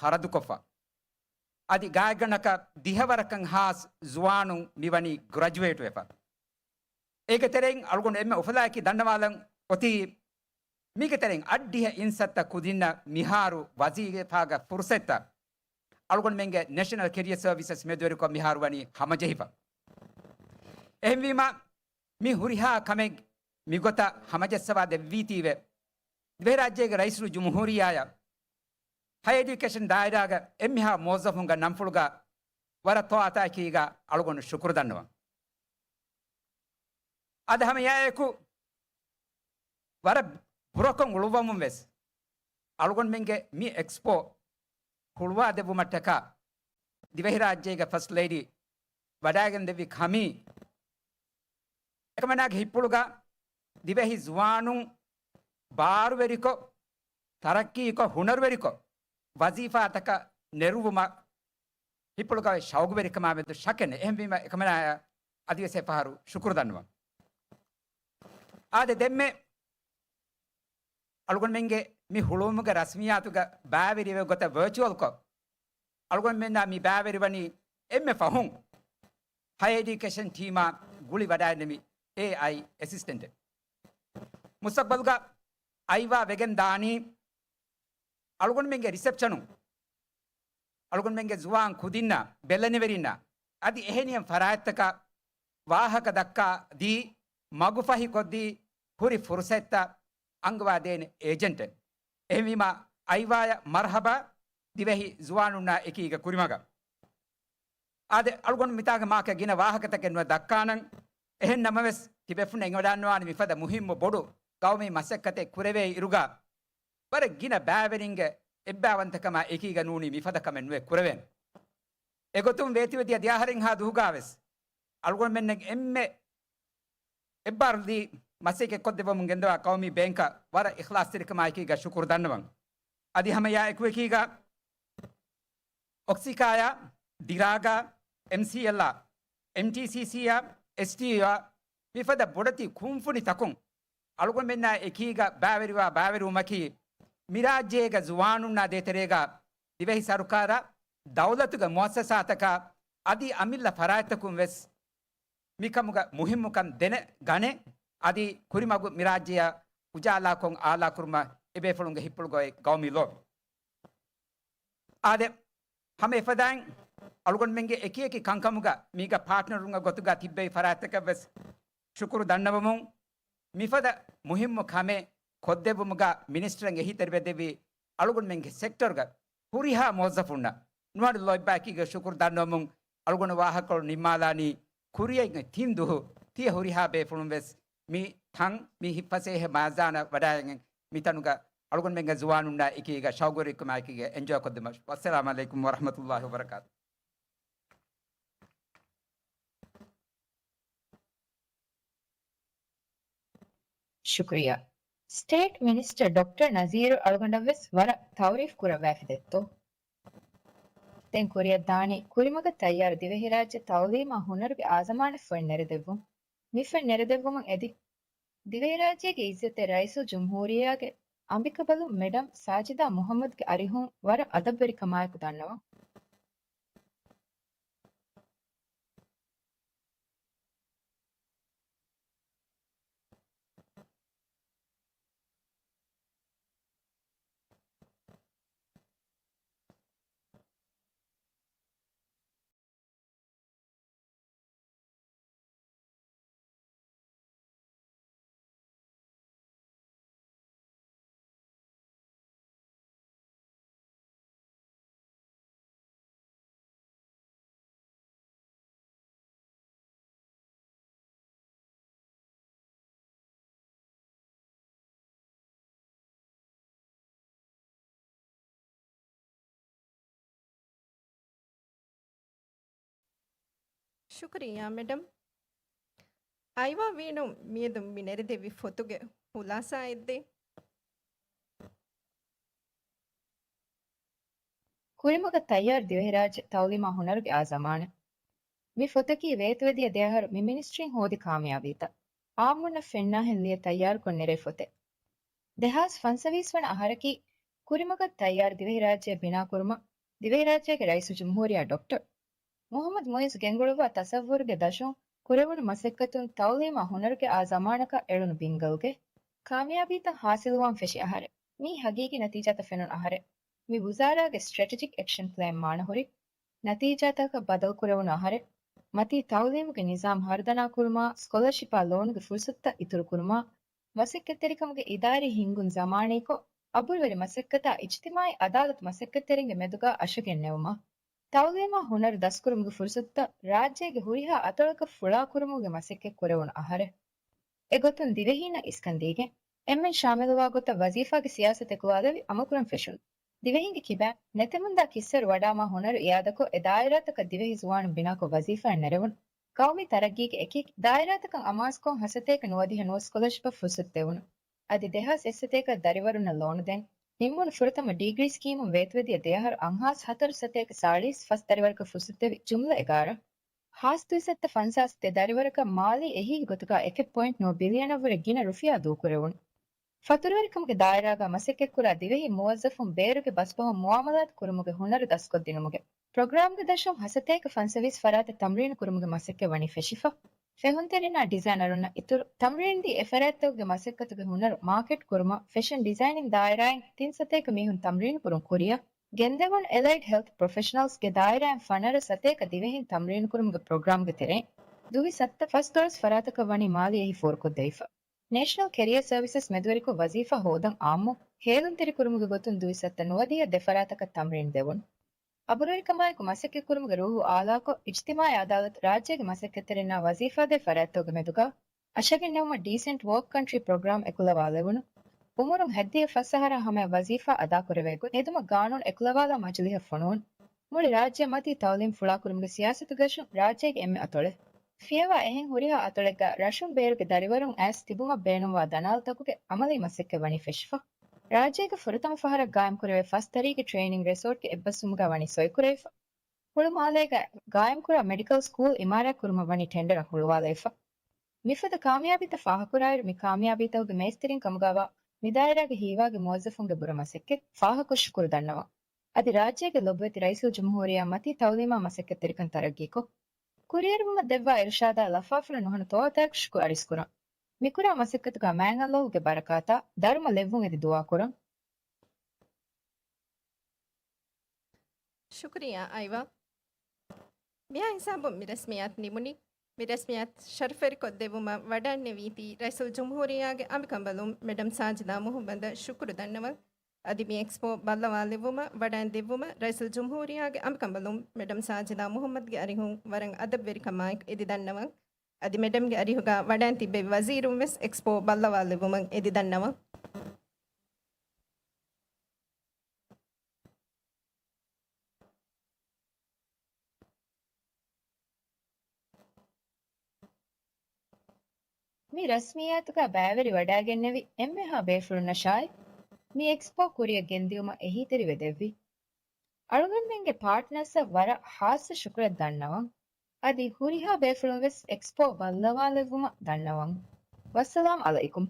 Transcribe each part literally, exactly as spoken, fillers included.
ޚަރަދުކޮށްފަ. އަދި ގާތްގަނޑަކަށް ދިހަވަރަކަށް ހާސް ޒުވާނުން މިވަނީ ގްރެޖުއޭޓްވެފަ. އޭގެ ތެރެއިން އަޅުގަނޑު އެންމެ އުފަލާއެކީ ދަންނަވާލަން އޮތީ، މީގެ ތެރެއިން އަށްޑިހަ އިންސައްތަ ކުދިންނަށް މިހާރު ވަޒީފާގެ ފުރުސަތްތައް އަޅުގަނޑުމެންގެ ނެޝަނަލް ކެރިއަ ސަރވިސަސް މެދުވެރިކޮށް މިހާރު ވަނީ ހަމަޖެހިފަ. އެހެންވީމަ، މި ހުރިހާ ކަމެއް މިގޮތަށް ހަމަޖައްސަވާ ދެއްވީތީވެ، ދިވެހިރާއްޖޭގެ ރައީސުލްޖުމްހޫރިއްޔާއަށް ހަޔަ އެޑިއުކޭޝަން ދާއިރާގެ އެންމެހާ މުވައްޒަފުންގެ ނަންފުޅުގަ ވަރަށް ތޯއާތާއެކީގަ އަޅުގަނޑު ޝުކުރު ދަންނަވަން. އަދި ހަމަ އެއާއެކު ވަރަށް ބުރަކޮށް އުޅުއްވަމުން ވެސް، އަޅުގަނޑުމެންގެ މި އެކްސްޕޯ ހުޅުވާ ދެއްވުމަށްޓަކާ ދިވެހިރާއްޖޭގެ ފަސްޓް ލޭޑީ ވަޑައިގެން ދެއްވި ކަމީ، އެކަމަނާގެ ހިތްޕުޅުގަ ދިވެހި ޒުވާނުން ބާރުވެރިކޮށް، ތަރައްޤީކޮށް، ހުނަރުވެރިކޮށް، ވަޒީފާތަކަށް ނެރުވުމަށް ހިތްޕުޅުގަ ޝައުގުވެރިކަމާމެދު ޝަކެއް ނެތް. އެހެންވީމަ، އެކަމަނާއަށް އަދިވެސް އެއްފަހަރު ޝުކުރު ދަންނަވަން. އާދެ، ދެންމެ އަޅުގަނޑުމެންގެ މި ހުޅުވުމުގެ ރަސްމިއްޔާތުގަ ބައިވެރިވެ ގޮތަށް ވަރޗުއަލްކޮށް، އަޅުގަނޑުމެންނާ މި ބައިވެރިވަނީ އެންމެ ފަހުން ހަޔަ އެޑިއުކޭޝަން ޓީމާ ގުޅި ވަޑައިންނެވި އޭއައި އެސިސްޓެންޓެއް. މުސްތަޤްބަލުގަ އައިވާ ވެގެން ދާނީ އަޅުގަނޑުމެންގެ ރިސެޕްޝަނުން، އަޅުގަނޑުމެންގެ ޒުވާން ކުދިންނަށް، ބެލެނިވެރިންނަށް އަދި އެހެނިހެން ފަރާތްތަކަށް ވާހަކަ ދައްކާ ދީ، މަގުފަހިކޮށްދީ، ހުރި ފުރުސަތްތައް އަންގަވާދޭނެ އޭޖެންޓެއް. އެހެންވީމާ، އައިވާޔަށް މަރުޙަބާ ދިވެހި ޒުވާނުންނާ އެކީގަ ކުރިމަގަށް. އާދެ، އަޅުގަނޑު މިތާގަ މާކަ ގިނަ ވާހަކަތަކެއް ނުވެ ދައްކާނަން. އެހެން ނަމަވެސް، ތިބޭފުޅުން އެނގިވަޑައިގަންނަވާނެ މިފަދަ މުހިއްމު ބޮޑު ގައުމީ މަސައްކަތެއް ކުރެވޭ އިރުގަ، ވަރަށް ގިނަ ބައިވެރިންގެ އެއްބައިވަންތަކަމާ އެކީގަ ނޫނީ މިފަދަ ކަމެއް ނުވެ ކުރެވޭނެ. އެގޮތުން ވޭތުވެދިޔަ ދެއަހަރެއްހާ ދުހުގަ ވެސް އަޅުގަނޑުމެންނަށް އެންމެ އެއްބާރުލީ މަސައްކަތްކޮށްދެއްވަމުން ގެންދަވާ ގައުމީ ބޭންކަށް ވަރަށް އިޚްލާޞްތެރިކަމާއެކީގަ ޝުކުރު ދަންނަވަން. އަދި ހަމަ އެއާއެކު އެކީގަ އޮކްސިކާޔާ، ޑިރާގާ، އެމްސީއެލްއާ، އެމްޓީސީސީއާ، އެސްޓީއާ، މިފަދަ ބޮޑެތި ކުންފުނިތަކުން އަޅުގަނޑުމެންނާ އެކީގަ ބައިވެރިވާ ބައިވެރިވުމަކީ، މިރާއްޖޭގެ ޒުވާނުންނާ ދޭތެރޭގަ ދިވެހި ސަރުކާރަށް، ދައުލަތުގެ މުއައްސަސާތަކަށް އަދި އަމިއްލަ ފަރާތްތަކުން ވެސް މިކަމުގަ މުހިއްމުކަން ދެނެ ގަނެ، އަދި ކުރިމަގު މިރާއްޖެއަށް އުޖާލާކޮށް އާލާކުރުމަށް އެބޭފުޅުންގެ ހިތްޕުޅުގައި ގައުމީ ލޯބި. އާދެ، ހަމަ އެފަދައިން އަޅުގަނޑުމެންގެ އެކިއެކި ކަންކަމުގަ މީގަ ޕާޓްނަރުންގެ ގޮތުގަ ތިއްބެވި ފަރާތްތަކަށް ވެސް ޝުކުރު ދަންނަވަމުން، މިފަދަ މުހިއްމު ކަމެއް ކޮށްދެއްވުމުގަ މިނިސްޓަރަށް އެހީތެރިވެދެއްވި އަޅުގަނޑުމެންގެ ސެކްޓަރގަ ހުރިހާ މުވައްޒަފުންނަށް ނުވަތަ ލޯތްބާއެކީގަ ޝުކުރު ދަންނަވަމުން އަޅުގަނޑު ވާހަކަކޮޅު ނިންމާލާނީ ކުރިއަށް ތިން ދުހު ތިޔަ ހުރިހާ ބޭފުޅުން ވެސް މި ތަން މި ހިތްފަސޭހަ މައިޒާނަށް ވަޑައިގެން މިތަނުގަ އަޅުގަނޑުމެންގެ ޒުވާނުންނާ އެކީގަ ޝައުގުވެރިކަމާއެކީގަ އެންޖޯއް ކޮށްދެމަށް. ވައްސަލާމް ޢަލައިކުމް ވަރަޙްމަތުﷲި ވަބަރަކާތު. ޝުކުރިއްޔާ. ސްޓޭޓް މިނިސްޓަރ ޑޮކްޓަރ ނަޒީރު އަޅުގަނޑަށް ވެސް ވަރަށް ތައުރީފް ކުރައްވައިފި ދެއްތޯ. ދެން ކުރިއަށް ދާނީ ކުރިމަގަށް ތައްޔާރު ދިވެހިރާއްޖެ ތައުލީމާ ހުނަރުގެ އާޒަމާނަށް ފޮތް ނެރެދެއްވުން. މި ފޮތް ނެރެދެއްވުމުން އެދި، ދިވެހިރާއްޖޭގެ އިއްޒަތްތެރި ރައީސުލްޖުމްހޫރިއްޔާގެ އަނބިކަބަލުން މެޑަމް ސާޖިދާ މުޙައްމަދުގެ އަރިހުން ވަރަށް އަދަބުވެރިކަމާއެކު ދަންނަވަން. ޝުކުރިއްޔާ މެޑަމް. އައިވާ ވީނު މިއަދު މި ނެރެދެއްވި ފޮތުގެ ޚުލާސާއެއްދޭ. ކުރިމަގަށް ތައްޔާރު ދިވެހިރާއްޖެ ތައުލީމާ ހުނަރުގެ އާ ޒަމާނެއް. މި ފޮތަކީ ވޭތުވެދިޔަ ދެއަހަރު މި މިނިސްޓްރީން ހޯދި ކާމިޔާބީތައް އާއްމުންނަށް ފެންނާހެން ލިޔެ ތައްޔާރުކޮށް ނެރޭ ފޮތެއް. ދެހާސް ފަންސަވީސް ވަނަ އަހަރަކީ ކުރިމަގަށް ތައްޔާރު ދިވެހިރާއްޖެ ބިނާކުރުމަށް ދިވެހިރާއްޖޭގެ ރައީސުލްޖުމްހޫރިއްޔާ ޑޮކްޓަރ މުޙައްމަދު މުޢިއްޒު ގެންގުޅުއްވާ ތަޞައްވުރުގެ ދަށުން ކުރެވުނު މަސައްކަތުން ތަޢުލީމާ ހުނަރުގެ އާ ޒަމާނަކަށް އެޅުނު ބިންގަލުގެ ކާމިޔާބީތައް ޙާޞިލުވާން ފެށި އަހަރެއް. މީ ހަގީގީ ނަތީޖާތައް ފެނުނު އަހަރެއް. މި ވުޒާރާގެ ސްޓްރެޓެޖިކް އެކްޝަން ޕްލޭން މާނަހުރި ނަތީޖާތަކަށް ބަދަލުކުރެވުނު އަހަރެއް. މަތީ ތަޢުލީމުގެ ނިޒާމް ހަރުދަނާކުރުމާ، ސްކޮލަރޝިޕާ ލޯނުގެ ފުރުޞަތުތައް އިތުރުކުރުމާ، މަސައްކަތްތެރިކަމުގެ އިދާރީ ހިންގުން ޒަމާނީކޮށް، އަބުރުވެރި މަސައްކަތާ އިޖްތިމާޢީ އަދާލަތު މަސައްކަތްތެރިންގެ މެދުގާ އަށަގެންނެވުމާ، ތަޢުލީމާ ހުނަރު ދަސްކުރުމުގެ ފުރުޞަތުތައް ރާއްޖޭގެ ހުރިހާ އަތޮޅަކަށް ފުޅާކުރުމުގެ މަސައްކަތް ކުރެވުނު އަހަރެއް. އެގޮތުން ދިވެހީންނަށް އިސްކަންދީގެން، އެންމެން ޝާމިލުވާ ގޮތަށް ވަޒީފާގެ ސިޔާސަތު އެކުލަވާލެވި އަމަލުކުރަން ފެށުނު. ދިވެހިންގެ ކިބައިން ނެތެމުންދާ ކިއްސަރު ވަޑާމާ ހުނަރު އިއާދަކޮށް، އެ ދާއިރާތަކަށް ދިވެހި ޒުވާނުން ބިނާކޮށް ވަޒީފާއެއް ނެރެވުނު. ޤައުމީ ތަރައްގީގެ އެކިއެކި ދާއިރާތަކަށް އަމާޒުކޮށް، ހަސަތޭކަ ނުވަދިހަ ނުވަ ސްކޮލަޝިޕަށް ފުރުސަތު ދެވުނު. އަދި ދެހާސް އެއްސަތޭކަ ދަރިވަރުންނަށް ލޯނު ދޭން ނިންމުނު ފުރަތަމަ ޑިގްރީ ސްކީމުން ވޭތުވެދިޔަ ދެއަހަރު އަށްހާސް ހަތަރު ސަތޭކަ ސާޅީސް ފަސް ދަރިވަރަކަށް ފުރުސަތު ދެވި ޖުމްލަ އެގާރަ ހާސް ދުއިސައްތަ ފަންސާސް ދެ ދަރިވަރަކަށް މާލީ އެހީ ގޮތުގަ އެކެއް ޕޮއިންޓް ނުވަ ބިލިއަނަށްވުރެ ގިނަ ރުފިޔާ ދޫކުރެވުނު. ފަތުރުވެރިކަމުގެ ދާއިރާގަ މަސައްކަތްކުރާ ދިވެހި މުވައްޒަފުން ބޭރުގެ ބަސްބަހުން މުއާމަލާތު ކުރުމުގެ ހުނަރު ދަސްކޮށްދިނުމުގެ ޕްރޮގްރާމްގެ ދަށުން ހަސަތޭކަ ފަންސަވީސް ފަރާތަށް ތަމްރީނު ކުރުމުގެ މަސައްކަތް ވަނީ ފެށިފަ. ފެހުންތެރިންނާ ޑިޒައިނަރުންނަށް އިތުރު ތަމްރީންދީ އެފަރާތްތަކުގެ މަސައްކަތުގެ ހުނަރު މާކެޓް ކުރުމަށް ފެޝަން ޑިޒައިނިން ދާއިރާއިން ތިން ސަތޭކަ މީހުން ތަމްރީނު ކުރުން ކުރިއަށް ގެންދެވުނު އެލައިޑް ހެލްތް ޕްރޮފެޝަނަލްސްގެ ދާއިރާއިން ފަނަރަ ސަތޭކަ ދިވެހިން ތަމްރީނު ކުރުމުގެ ޕްރޮގްރާމްގެ ތެރެއިން ދުވި ސައްތަ ފަސް ދޮޅަސް ފަރާތަކަށް ވަނީ މާލީ އެހީ ފޯރުކޮށްދެވިފަ. ނޭޝަނަލް ކެރިއަރ ސަރވިސަސް މެދުވެރިކޮށް ވަޒީފާ ހޯދަން އާއްމު ހޭލުންތެރިކުރުމުގެ ގޮތުން ދުވި ސައްތަ ނުވަދިހަ ދެ ފަރާތަކަށް ތަމްރީން ދެވުނު. އަބުރުވެރިކަމާއެކު މަސައްކަތްކުރުމުގެ ރޫހު އާލާކޮށް، އިޖްތިމާޢީ އަދާލަތު ރާއްޖޭގެ މަސައްކަތްތެރިންނާ ވަޒީފާދޭ ފަރާތްތަކުގެ މެދުގަ އަށަގެންނެވުމަށް ޑީސެންޓް ވޯކް ކަންޓްރީ ޕްރޮގްރާމް އެކުލަވާލެވުނު. އުމުރުން ހަތްދިހަ ފަސް އަހަރާ ހަމަޔަށް ވަޒީފާ އަދާކުރެވޭ ގޮތް ހެދުމަށް ގާނޫނު އެކުލަވާލާ މަޖިލީހަށް ފޮނުވުނު. މުޅި ރާއްޖެއަށް މަތީ ތަޢުލީމް ފުޅާކުރުމުގެ ސިޔާސަތުގެ ދަށުން ރާއްޖޭގެ އެންމެ އަތޮޅެއް. ފިޔަވާ އެހެން ހުރިހާ އަތޮޅެއްގަ ރަށުން ބޭރުގެ ދަރިވަރުން އައިސް ތިބުމަށް ބޭނުންވާ ދަނާލަތަކުގެ އަމަލީ މަސައްކަތް ވަނީ ފެށިފަ. ރާއްޖޭގެ ފުރަތަމަ ފަހަރަށް ގާއިމްކުރެވޭ ފަސް ތަރީގެ ޓްރެއިނިން ރެސޯޓްގެ އެއްބަސްވުމުގަ ވަނީ ސޮއިކުރެވިފަ. ހުޅުމާލޭގަ ގާއިމްކުރާ މެޑިކަލް ސްކޫލް އިމާރާތްކުރުމަށް ވަނީ ޓެންޑަރަށް ހުޅުވާލައިފަ. މިފަދަ ކާމިޔާބީތައް ފާހަގަކުރާއިރު، މި ކާމިޔާބީތަކުގެ މޭޒްތެރިން ކަމުގަވާ މިދާއިރާގެ ހީވާގި މުވައްޒަފުންގެ ބުރަ މަސައްކަތް ފާހަގަކޮށް ޝުކުރު ދަންނަވަން. އަދި ރާއްޖޭގެ ލޮބުވެތި ރައީސުލްޖުމްހޫރިއްޔާ މަތީ ތަޢުލީމާ މަސައްކަތްތެރިކަން ތަރައްގީކޮށް، ކުރިއެރުވުމަށް ދެއްވާ އިރުޝާދާ ލަފާފުޅަށް ނުހަނު ތޯއަތާއެކު ޝުކުރު އަރިސްކުރަން. މިކުރާ މަސައްކަތުގަ މާތް ﷲ ގެ ބަރަކާތާ ދަރުމަ ލެއްވުން އެދި ދުޢާކުރަން. ޝުކުރިއްޔާ އައިވާ. މިހާ ހިސާބުން މި ރަސްމިއްޔާތު ނިމުނީ. މި ރަސްމިއްޔާތު ޝަރަފުވެރިކޮށްދެއްވުމަށް ވަޑައިންނެވީތީ ރައީސުލްޖުމްހޫރިއްޔާގެ އަނބިކަނބަލުން މެޑަމް ސާޖިދާ މުޙައްމަދަށް ޝުކުރު ދަންނަވަން. އަދި މި އެކްސްޕޯ ބައްލަވާލެއްވުމަށް ވަޑައިން ދެއްވުމަށް ރައީސުލްޖުމްހޫރިއްޔާގެ އަނބިކަނބަލުން މެޑަމް ސާޖިދާ މުޙައްމަދުގެ އަރިހުން ވަރަށް އަދަބުވެރިކަމާއެކު އެދި ދަންނަވަން. އަދި މެޑަމްގެ އަރިހުގަ ވަޑައިން ތިއްބެވި ވަޒީރުން ވެސް އެކްސްޕޯ ބައްލަވާލެއްވުމަށް އެދި ދަންނަވަން. މި ރަސްމިއްޔާތުގަ ބައިވެރިވަޑައިގެންނެވި އެންމެހާ ބޭފުޅުންނަށާއި، މި އެކްސްޕޯ ކުރިއަށް ގެންދިއުމަށް އެހީތެރިވެ ދެއްވި އަޅުގަނޑުމެންގެ ޕާޓްނާސްއަށް ވަރަށް ހާއްސަ ޝުކުރެއް ދަންނަވަން. އަދި ހުރިހާ ބޭފުޅުން ވެސް އެކްސްޕޯ ބައްލަވާލެއްވުމަށް ދަންނަވަން. ވައްސަލާމް އަލައިކުމް.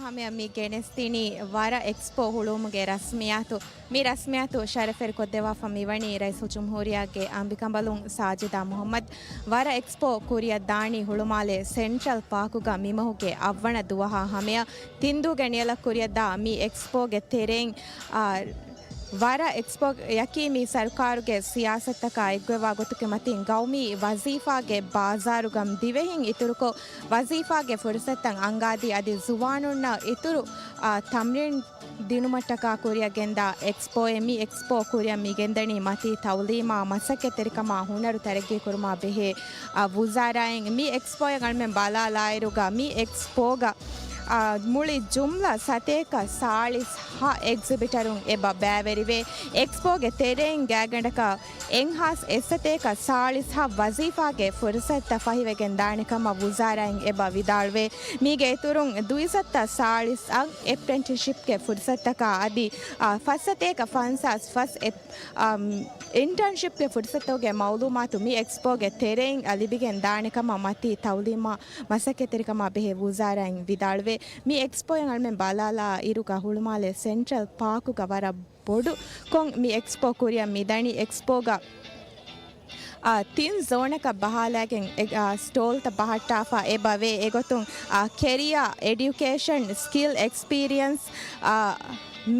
ހަމަޔަށް މި ގެނެސްދިނީ ވަރަށް އެކްސްޕޯ ހުޅުވުމުގެ ރަސްމިއްޔާތު. މި ރަސްމިއްޔާތު ޝަރަފްވެރިކޮށްދެއްވާފަ މިވަނީ ރައީސުލްޖުމްހޫރިއްޔާގެ އަނބިކަނބަލުން ސާޖިދާ މުހައްމަދު. ވަރަށް އެކްސްޕޯ ކުރިއަށް ދާނީ ހުޅުމާލެ ސެންޓްރަލް ޕާކުގަ މިމަހުގެ އަށްވަނަ ދުވަހާ ހަމަޔަށް. ތިން ދުވަހުގެ ނިޔަލަށް ކުރިއަށްދާ މި އެކްސްޕޯގެ ތެރެއިން، އާ، ވަރަށް އެކްސްޕޯއަކީ މި ސަރުކާރުގެ ސިޔާސަތުތަކާ އެއްގޮތްވާ ގޮތުގެ މަތިން ގައުމީ ވަޒީފާގެ ބާޒާރުގަ ދިވެހިން އިތުރުކޮށް، ވަޒީފާގެ ފުރުސަތުތައް އަންގާދީ، އަދި ޒުވާނުންނަށް އިތުރު، އާ، ތަމްރީން ދިނުމަށްޓަކާ ކުރިއަށް ގެންދާ އެކްސްޕޯއެއް. މި އެކްސްޕޯ ކުރިއަށް މި ގެންދަނީ މަތީ ތައުލީމާ، މަސައްކަތްތެރިކަމާ، ހުނަރު ތަރައްގީ ކުރުމާ ބެހޭ، އާ، ވުޒާރާއިން. މި އެކްސްޕޯއަށް އަޅުމެން ބަލާލާއިރުގަ މި އެކްސްޕޯގަ، އާ، މުޅި ޖުމްލަ ސަތޭކަ ސާޅީސް ހަ އެގްޒިބިޓަރުން އެބަ ބައިވެރިވޭ. އެކްސްޕޯގެ ތެރެއިން ގާތްގަނޑަކަށް އެއްހާސް އެއްސަތޭކަ ސާޅީސް ހަ ވަޒީފާގެ ފުރުސަތުތައް ފަހިވެގެން ދާނެ ކަމަށް ވުޒާރާއިން އެބަ ވިދާޅުވޭ. މީގެ އިތުރުން ދުއިސައްތަ ސާޅީސް އަށް އެޕްރެންޓިސްޝިޕްގެ ފުރުސަތުތަކާ އަދި، އާ، ފަސްސަތޭކަ ފަންސާސް ފަސް އެޕް، އާ، އިންޓާންޝިޕްގެ ފުރުސަތުގެ މައުލޫމާތު މި އެކްސްޕޯގެ ތެރެއިން، އާ، ލިބިގެން ދާނެ ކަމަށް މަތީ ތައުލީމާ މަސައްކަތްތެރިކަމާ ބެހޭ ވުޒާރާއިން ވިދާޅުވޭ. މި އެކްސްޕޯއަށް އަޅުމެން ބަލާލާ އިރުގަ ހުޅުމާލެ ސެންޓްރަލް ޕާކުގަ ވަރަށް ބޮޑު ކޮން މި އެކްސްޕޯ ކުރިއަށް މިދަނީ. އެކްސްޕޯގަ، އާ، ތިން ޒޯނަކަށް ބަހާލާގެން، އެ، އާ، ސްޓޯލްތައް ބަހައްޓާފަ އެބަވޭ. އެގޮތުން، އާ، ކެރިއާ، އެޑިއުކޭޝަން، ސްކިލް އެކްސްޕީރިއަންސް، އާ،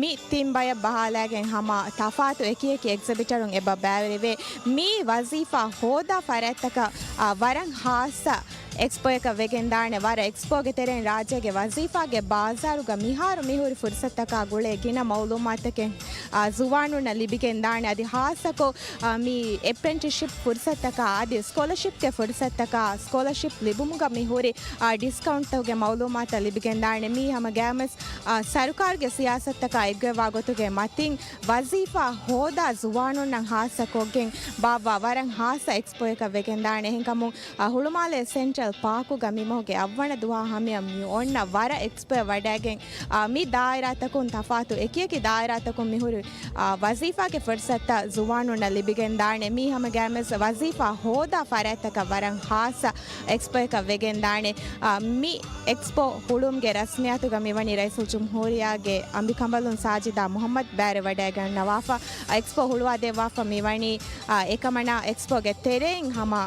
މި ތިން ބަޔަށް ބަހާލާގެން ހަމަ ތަފާތު އެކިއެކި އެގްޒިބިޓަރުން އެބަ ބައިވެރިވޭ. މި ވަޒީފާ ހޯދާ ފަރާތްތަކަށް، އާ، ވަރަށް ހާއްސަ އެކްސްޕޯއަކަށް ވެގެންދާނެ. ވަރަށް އެކްސްޕޯގެ ތެރެއިން ރާއްޖޭގެ ވަޒީފާގެ ބާޒާރުގަ މިހާރު މިހުރި ފުރުސަތަކާ ގުޅޭ ގިނަ މައުލޫމާތަކެއް، އާ، ޒުވާނުންނަށް ލިބިގެންދާނެ. އަދި ހާއްސަކޮށް، އާ، މި އެޕްރެންޓިސްޝިޕް ފުރުސަތަކާ އަދި ސްކޮލަޝިޕްގެ ފުރުސަތަކާ، ސްކޮލަޝިޕް ލިބުމުގަ މިހުރި، އާ، ޑިސްކައުންޓްތަކުގެ މައުލޫމާތައް ލިބިގެންދާނެ. މީ ހަމަ ގައިމުވެސް، އާ، ސަރުކާރުގެ ސިޔާސަތުތަކާ އެއްގޮތްވާ ގޮތުގެ މަތިން ވަޒީފާ ހޯދާ ޒުވާނުންނަށް ހާއްސަ ކޮށްގެން ބާއްވާ ވަރަށް ހާއްސަ އެކްސްޕޯއަކަށް ވެގެންދާނެ. އެހެންކަމުން، އާ، ހުޅުމާލެ ސެންޓްރަލް ޕާކުގަ މިމަހުގެ އަށްވަނަ ދުވަހާ ހަމަޔަށް މި އޮންނަ ވަރަށް އެކްސްޕޯއަށް ވަޑައިގެން، އާ، މި ދާއިރާތަކުން ތަފާތު އެކިއެކި ދާއިރާތަކުން މިހުރި، އާ، ވަޒީފާގެ ފުރުސަތުތައް ޒުވާނުންނަށް ލިބިގެންދާނެ. މީ ހަމަ ގައިމުވެސް ވަޒީފާ ހޯދާ ފަރާތްތަކަށް ވަރަށް ހާއްސަ އެކްސްޕޯއަކަށް ވެގެންދާނެ. އާ، މި އެކްސްޕޯ ހުޅުވުމުގެ ރަސްމިއްޔާތުގަ މިވަނީ ރައީސުލްޖުމްހޫރިއްޔާގެ އަނބިކަނބަލުން ސާޖިދާ މުހައްމަދު ބައިވެރިވަޑައިގަންނަވާފަ. އެކްސްޕޯ ހުޅުވާދެއްވާފަ މިވަނީ، އާ، އެކަމަނާ އެކްސްޕޯގެ ތެރެއިން ހަމަ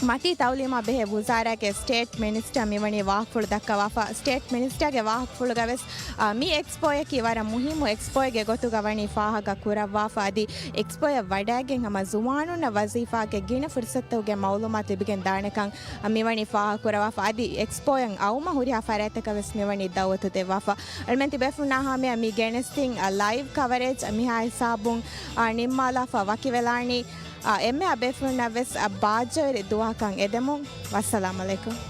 މަތީ ތައުލީމާ ބެހޭ ވުޒާރާގެ ސްޓޭޓް މިނިސްޓަރ މިވަނީ ވާހަކަފުޅު ދައްކަވާފަ. ސްޓޭޓް މިނިސްޓަރގެ ވާހަކަފުޅުގަވެސް، އާ، މި އެކްސްޕޯއަކީ ވަރަށް މުހިއްމު އެކްސްޕޯއެއްގެ ގޮތުގަ ވަނީ ފާހަގަ ކުރައްވާފަ. އަދި އެކްސްޕޯއަށް ވަޑައިގެން ހަމަ ޒުވާނުންނަށް ވަޒީފާގެ ގިނަ ފުރުސަތުގެ މައުލޫމާތު ލިބިގެން ދާނެކަން މިވަނީ ފާހަގަކުރައްވާފަ. އަދި އެކްސްޕޯއަށް އައުމަށް ހުރިހާ ފަރާތްތަކަށް ވެސް މިވަނީ ދައުވަތު ދެއްވާފަ. އަޅުމެން ތިބޭފުޅުންނާ ހަމަޔަށް މި ގެނެސްދިން، އަ، ލައިވް ކަވަރޭޖް މިހާ ހިސާބުން، އަ، ނިންމާލާފަ ވަކިވެލާނީ. އާ، އެންމެ ބޭފުޅުންނަށް ވެސް، އާ، ބާއްޖަވެރި ދުވަހަކަށް އެދެމުން. ވައްސަލާމް އަލައިކުމް.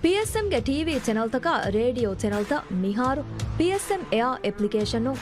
ޕީއެސްއެމްގެ ޓީވީ ޗެނަލްތަކާ ރޭޑިއޯ ޗެނަލްތައް މިހާރު ޕީއެސްއެމް އެއާ އެޕްލިކޭޝަނުން